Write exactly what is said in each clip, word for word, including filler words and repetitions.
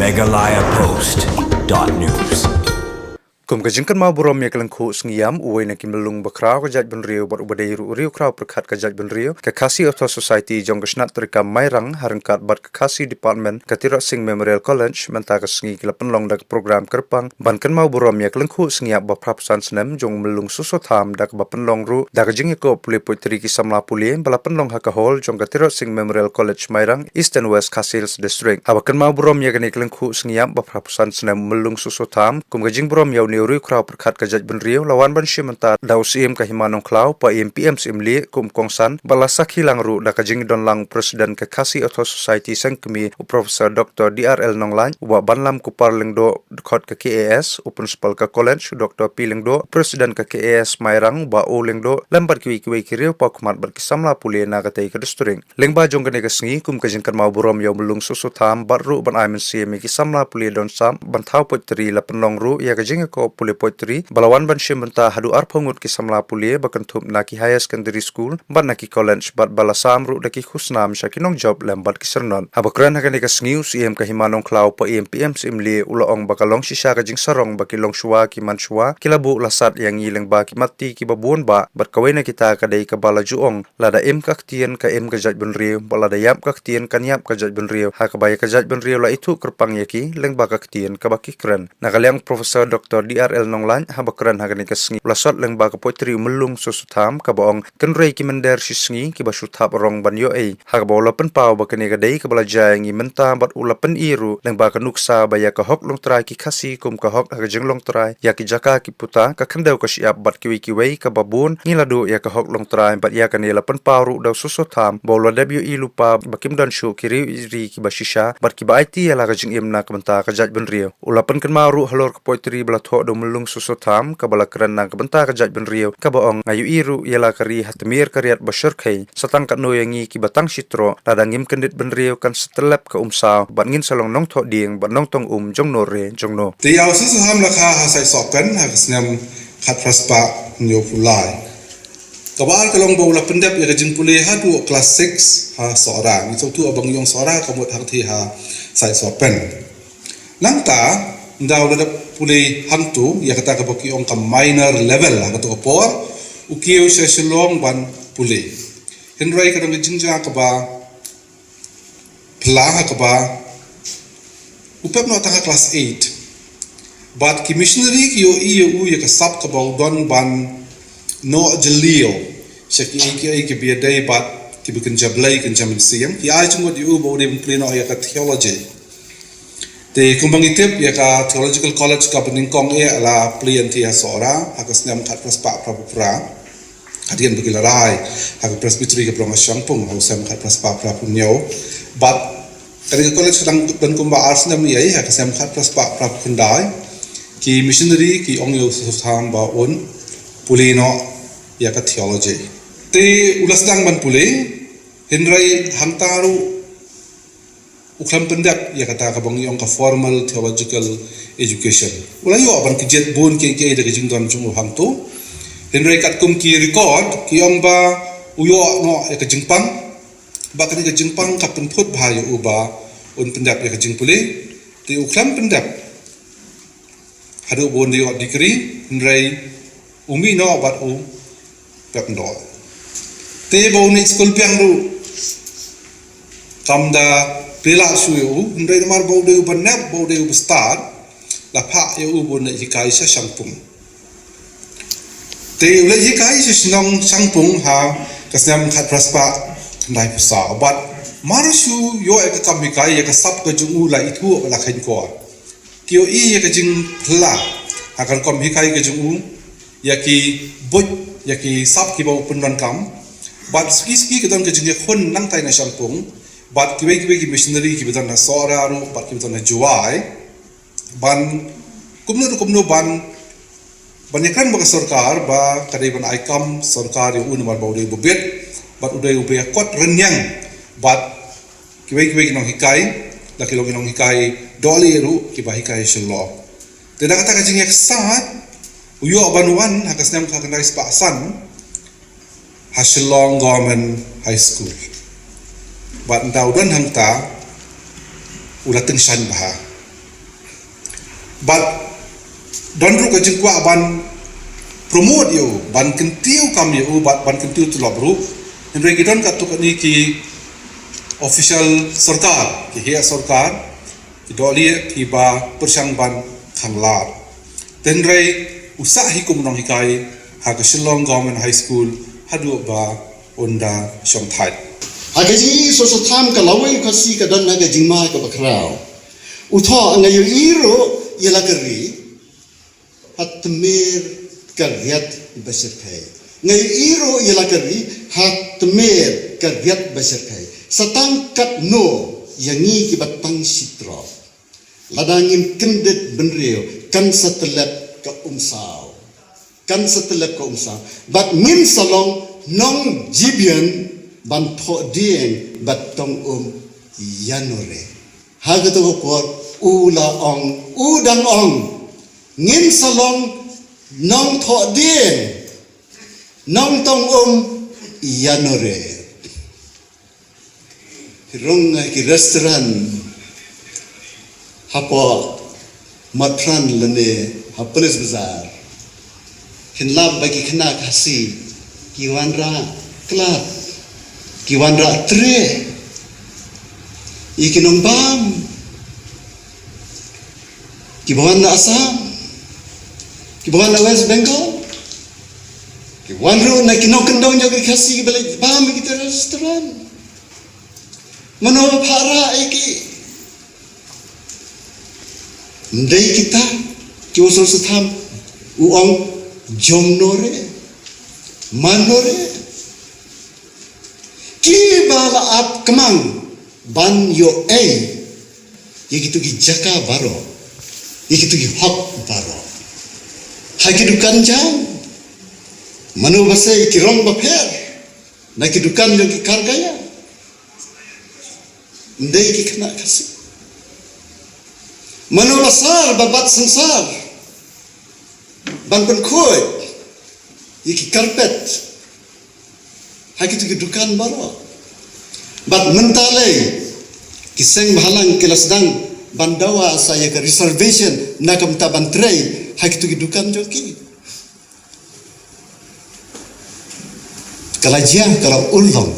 Meghalaya Post dot news. Kum ka jingkynmaw burom ïa ka lyngkhuh sngi ïam uwei na ki myllung bakhraw ka jaitbynriew bad uba dei ruh u riewkhraw pyrkhat ka jaitbynriew, ka Khasi Authors' Society jong ka Shnat Treikam Mairang ha ryngkat bad ka Khasi Department ka Tirot Sing Memorial College mynta ka sngi ki la pynlong da ka program kyrpang ban kynmaw burom ïa ka lyngkhuh sngi ïap ba phra phew san snem jong u myllung Soso Tham da kaba pynlong ruh da ka jingïakob pule poetry ki samla pule ba la pynlong ha ka hall jong ka Tirot Sing Memorial College Mairang, Eastern West Khasi Hills District. Haba kynmaw burom ïa kane ka lyngkhuh sngi ïap ba phra phew san snem u myllung Soso Tham kum ka jingburom ïa une u riewkhraw pyrkhat ka jaitbynriew la wan ban shim bynta da u Syiem ka Hima Nongkhlaw, Paiem P M Syiemlieh kum u kongsan bad la sakhi lang ruh da ka jingdon lang u President ka Khasi Authors' Society seng kmie u Professor Doctor D R L Nonglait, u Bah Banlam Kupar Lyngdoh, dkhot ka K A S, u Principal ka College u Doctor P Lyngdoh, President ka K A S Mairang u Bah O Lyngdoh, lem bad kiwei kiwei ki riewpawkhmat bad ki samla pule na katei ka district. Lyngba jong kane ka sngi kum ka jingkynmaw burom ïa u myllung Soso Tham bad ruh ban ai mynsiem ïa ki samla pule don sap ban thaw poetry la pynlong ruh ïa ka jingïakob pule poetry ba la wan ban shim bynta haduh arphew ngut ki samla pule ba kynthup na ki higher secondary school bad na ki college bad ba la sam ruh da ki khusnam sha ki nongjop lem bad ki syrnot. Haba kren ha kane ka sngi u Syiem ka Hima Nongkhlaw, Paiem P M Syiemlieh, u la ong ba ka long shisha ka jingsarong ba ki longshuwa ki manshuwa ki la buh la sat ïa ngi lyngba ki matti kiba bun bah bad kawei na kita ka dei kaba la ju ong, lada im ka ktien ka im ka jaitbynriew bad lada ïap ka ktien kan ïap ka jaitbynriew, ha kaba ïa ka jaitbynriew la ithuh kyrpang ïa ki lyngba ka ktien kaba ki kren. Na ka liang u Professor Doctor D R L Nonglait haba kren ha kane ka sngi u la sot lyngba ka poetry u myllung Soso Tham kaba ong, kynrei ki mynder shisngi kiba shu thap rong ban ïoh ei. Ha kaba u la pynpaw ba kane ka dei kaba la jia ïa ngi mynta bad u la pyni ruh lyngba ka nuksa ba ïa ka hok longtrai ki Khasi kum ka hok ha ka jinglongtrai ïa ki jaka ki puta ka khyndew ka shyiap bad kiwei kiwei kaba bun ngi la duh ïa ka hok longtrai bad ïa kane la pynpaw ruh da u Soso Tham ba u la dep ïohi lypa ba kim don shuh ki riew ri kiba shisha bad kiba aiti ïa la ka jingim na ka bynta ka jaitbynriew. U la pynkynmaw ruh halor ka poetry ba la thoh da u myllung Soso Tham kaba la kren na ka bynta ka jaitbynriew kaba ong, nga ïohi ruh ïa la ka ri ha tmier ka riat ba shyrkhei, sa tang katno ïa ngi kiba tang shi troh, lada ngim kyndit bynriew kan sa tyllep ka umsaw bad ngin sa long nongthoh dieng bad nongtong um jongno re jongno. Te ïa u Soso Tham la kha ha Saitsohpen ha ka snem khatphra spah hynñiewphew lai. Kaba ar ka long ba u la pyndep ïa ka jingpule haduh klas six ha Sohra. Ngi sngewthuh ba ngi ong Sohra ka mut hangtei ha Saitsohpen. Nangta, ynda u la dep pule hangto ïa kata kaba ki ong ka minor level ha kato ka por, u kiew sha Shillong ban pule. Hynrei ka dang ka jingjia kaba phylla ha kaba u pep noh tang ha klas eight. Bad ki missionary ki ïohi ïa u ïa ka sap kaba u don ban noh jylliew sha kiei kiei kiba ïadei bad kiba kynja Blei kynja mynsiem. Ki ai jingmut ïa u ba u dei ban pule noh ïa ka theology. Te kumba ngi tip ïa ka Theological College kaba nyngkong eh la plie hangtei ha Sohra ha ka snem khatphra spah phraphew phra. Hadien ba ki la rai ha ka Presbytery kaba long ha Shangpung ha u snem khatphra spah phraphew hynñiew. Bad kane ka college ka dang don kumba ar snem ïa i, ha ka snem khatphra spah phraphew khyndai ki missionary ki ong ïa u Soso Tham ba un pule noh ïa ka theology. Te u la sdang ban pule, hynrei hangta ruh u khlem pyndep ïa kata kaba ngi ong ka formal theological education. U la ïoh ban kjit bun kiei kiei da ka jingdon jong u hangto. Hynrei katkum ki record ki ong ba u ïoh noh ïa ka jingpang, ba kane ka jingpang ka pynphut bha ïa u ba un pyndep ïa ka jingpule. Te u khlem pyndep haduh ba un da ïoh degree, hynrei u mih noh bad u pep ndor. Te ba u leit skul biang ruh kam da plie lad shuh ïa u, hynrei namar ba u dei uba nep, ba u dei uba stad, la phah ïa u ba un leit hikai sha Shangpung. Te u leit hikai sha shnong Shangpung ha ka snem khatphra spah khyndaiphew saw. Bad mar shu ïoh ïa ka kam hikai, ïa ka sap ka jong u la ithuh bad la kheiñkor. Ki ïohi ïa ka jingphylla ha ka rukom hikai ka jong u, ïa ki buit, ïa ki sap kiba u pyndonkam. Bad suki suki ka don ka jingïakhun nangtai na Shangpung bad kiwei kiwei ki missionary kiba don ha Sohra ruh bad kiba don ha Jowai. Ban kumno ruh kumno ban, ban ïakren bad ka sorkar ba ka dei ban ai kam sorkar ïa u namar ba u dei uba bit bad u dei uba ïakot rynïeng bad kiwei kiwei ki nonghikai, la ki long ki nonghikai dohlieh ruh kiba hikai ha Shillong. Te da kata ka jingïaksaid u ïoh ban wan ha ka snem khatkhyndai spah san ha Shillong Government High School. Bad ynda u don hangta u la tyngshaiñ bha. Bad don ruh ka jingkwah ban promote ïa u, ban kyntiew kam ïa u, bad ban kyntiew tulop ruh. Hynrei ki don katto katne ki official sorkar, ki heh sorkar, ki dohlieh kiba pyrshang ban khanglad. Hynrei u sah hi kum u nonghikai ha ka Shillong Government High School haduh ba un da shong thait. Ha ka jingïohi sngewsih tham ka lawei Khasi ka don ha ka jingma kaba khraw. U thoh, nga ïohi ruh ïa la ka ri ha tmier ka riat ba shyrkhei. Nga ïohi ruh ïa la ka ri ha tmier ka riat ba shyrkhei. Sa tang katno ïa ngi kiba tang shi trok. Lada ngim kyndit bynriew kan sa tyllep ka umsaw. Kan sa tyllep ka umsaw. Bad ngin sa long nongjibian ban thoh dieng bad tong um ïano re. Ha kato ka por u la ong, u dang ong, ngin sa long nongthoh dieng, nongtong um ïano re. Phi rung ha ki restaurant hapoh Marphan lane ha Police Bazar. Phin lap ba ki khynnah Khasi ki wanrah klad, ki wanrah trei ïa ki nongbam kiba wan na Assam, kiba wan na West Bengal, ki wan ruh na ki nongkyndong jong ki Khasi kiba leit bam ha kita restaurant. Mano ba phah rah ïa ki? Ym dei kita kiba sngewsih tham, u ong jom no re, man no re. Kiba la ap kmang ban ïoh ei ïa kito ki jaka baroh, ïa kito ki hok baroh. Ha ki dukan jam, mano ba sei ki rong ba pher na ki dukan jong ki Kargaya? Ym dei ki khynnah Khasi? Mano ba sar ba bat synsar ban pynkhuid ïa ki carpet ha kito ki dukan baroh? Bad mynta lei ki seng bhalang ki la sdang ban dawa sa ïa ka reservation na ka bynta ban trei ha kito ki dukan jong ki. Ka la jia, ka la urlong.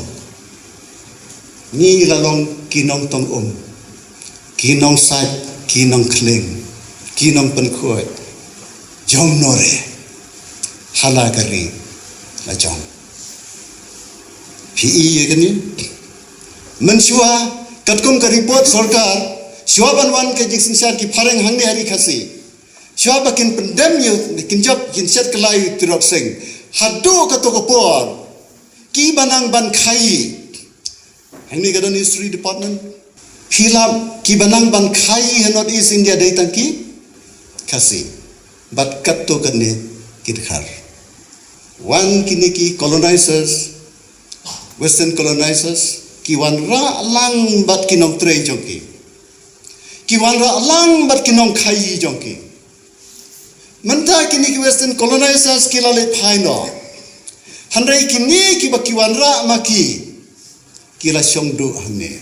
Ngi la long ki nongtong um, ki nongsait, ki nongkhling, ki nongpynkhuid jong no re ha la ka ri la jong. Phi i ïa kane? Mynshuwa, katkum ka report sorkar, shuwa ban wan ka jingsynshar ki phareng hangne ha ri Khasi, shuwa ba kin pyndem ïa, kin jop, kin shet kylla ïa u Tirot Sing, haduh kato ka por kiba nang ban khaïi. Hangne ka don History Department. Phi lap, kiba nang ban khaïi ha North East India dei tang ki Khasi. Bad katto katne ki dkhar. Wan kine ki colonizers, Western colonizers, ki wanrah lang bad ki nongtrei jong ki. Ki wanrah lang bad ki nongkhaïi jong ki. Mynta kine ki Western colonizers ki la leit phai noh. Hynrei kine kiba ki wanrah ma ki, ki la shong duh hangne.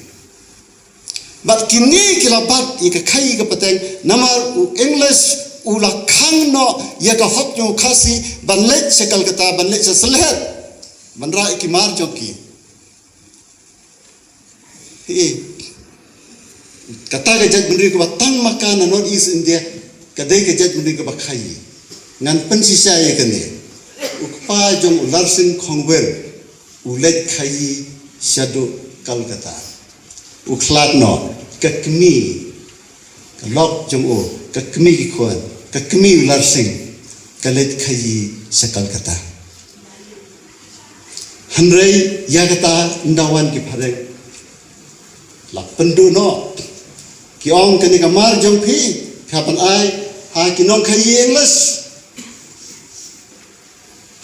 Bad kine ki la bat ïa ka khaïi ka pateng, namar u English u la khang noh ïa ka hok jong u Khasi ban leit sha Calcutta, ban leit sha Sylhet, ban rah ïa ki mar jong ki. Hi, kata ka jaitbynriew kaba tang ma ka na North East India, ka dei ka jaitbynriew kaba khaïi. Ngan pynshisha ïa kane. U kpa jong u Larsing Khongwir u leit khaïi shaduh Calcutta. U khlad noh, ka kmie, ka lok jong u, ka kmie ki khun, ka kmie u Larsing, ka leit khaïi sha Calcutta. Hynrei ïa kata ynda wan ki phareng, la pynduh noh. Ki ong, kane ka mar jong phi, phi hap ban ai ha ki nongkhaïi English,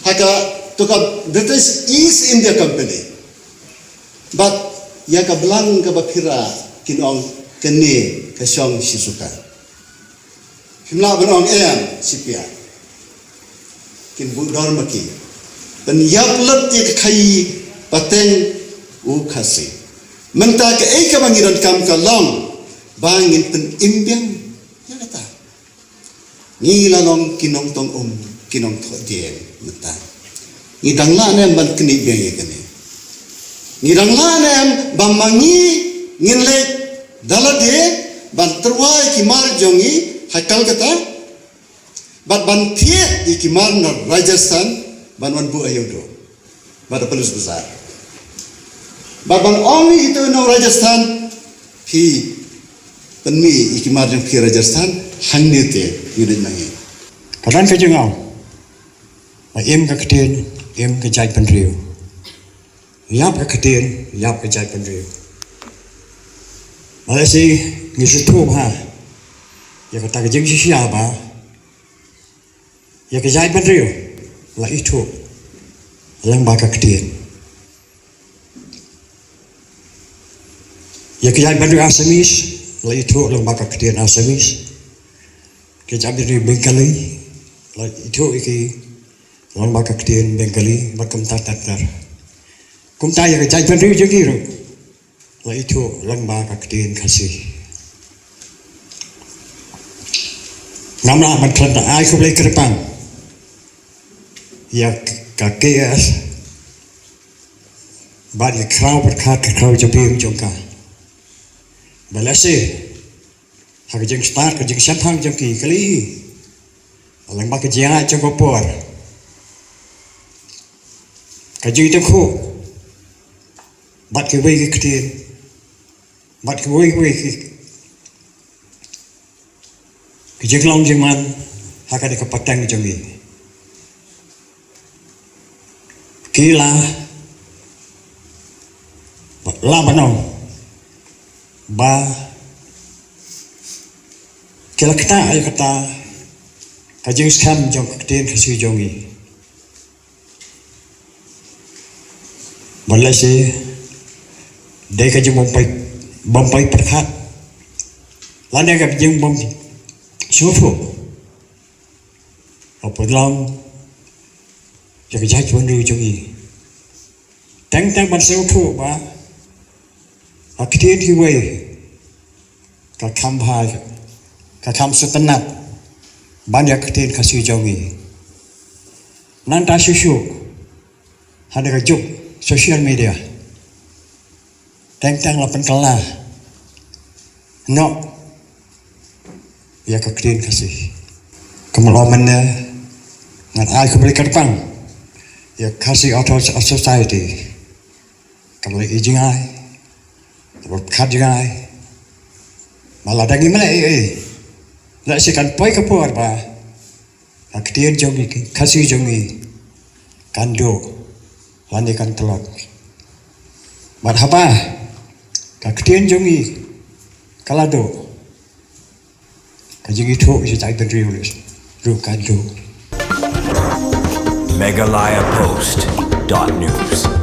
ha kato ka British East India Company. Bad ïa ka blang kaba phi rah, kin ong, kane ka shong shi suka. Phim lah ban ong em, shipia. Kin buh dor ma ki. Pynïap lut ïa ka khaïi pateng u Khasi. Mynta kaei kaba ngi donkam ka long ba ngin pynim biang ïa kata. Ngi la long ki nongtong um, ki nongthoh dieng mynta. Ngi dang lah ne em ban knieh biang ïa kane? Ngi dang lah ne em ba ma ngi ngin leit da lade ban tyrwa ïa ki mar jong ngi ha Kolkata, bad ban thied ïa ki mar na Rajasthan ban wan buh ha Ïewduh, bad ha Police Bazar, bad ban ong ïa kito nong Rajasthan, phi pynmih ïa ki mar jong phi Rajasthan, hangne te ngi dei ma ngi. Ka don ka jingong ba im ka ktien, im ka jaitbynriew. Ïap ka ktien, ïap ka jaitbynriew. Ba lehse ngi sngewthuh bha ïa kata ka jingshisha ba ïa ka jaitbynriew la ithuh lyngba ka ktien. Ïa ka jaitbynriew Assamese la ithuh lyngba ka ktien Assamese. Ka jaitbynriew Bengali la ithuh ïa ki lyngba ka ktien Bengali, bad kumta ter ter. Kumta ïa ka jaitbynriew jong ngi ruh la ithuh lyngba ka ktien Khasi. Ngam lah ban khlem da ai khublei kyrpang ïa ka K S bad ïa ka khraw pyrkhat, ka khraw jabieng jong ka. Ba lehse ha ka jingstad, ka jingshemphang jong ki, kali lyngba ka jingïaid jong ka por, ka jingïatyngkhuh bad kiwei ki ktien, bad kiwei kiwei ki, ki jinglong jingman ha kane ka pateng jong ngi. Ki la, la ban ong ba ki la ktah ïa kata ka jingskhem jong ka ktien Khasi jong ngi. Ba lehse dei ka jingbym poi, bym poi pyrkhat, lane ka jingbym sngewthuh, ka pynlong ïa ka jaitbynriew jong ngi. Teng teng ban sngewthuh ba ha ktien kiwei ka kham bha, ka kham sngewtynnat ban ïa ka ktien Khasi jong ngi. Nangta shuh shuh ha kane ka juk social media, teng teng la pynkylla noh ïa ka ktien Khasi. Kumno mynne ngan ai khublei kyrpang ïa Khasi Authors Society. Ka la ïohi jngai, ka la pyrkhat jngai. Ma lada ngim leh ei ei, lehse kan poi ka por ba ka ktien jong ngi, ka Khasi jong ngi kan duh lane kan tlot. Bad haba ka ktien jong ngi ka la duh, ka jingithuh ïa ka jaitbynriew ruh kan duh. Meghalaya Post dot news.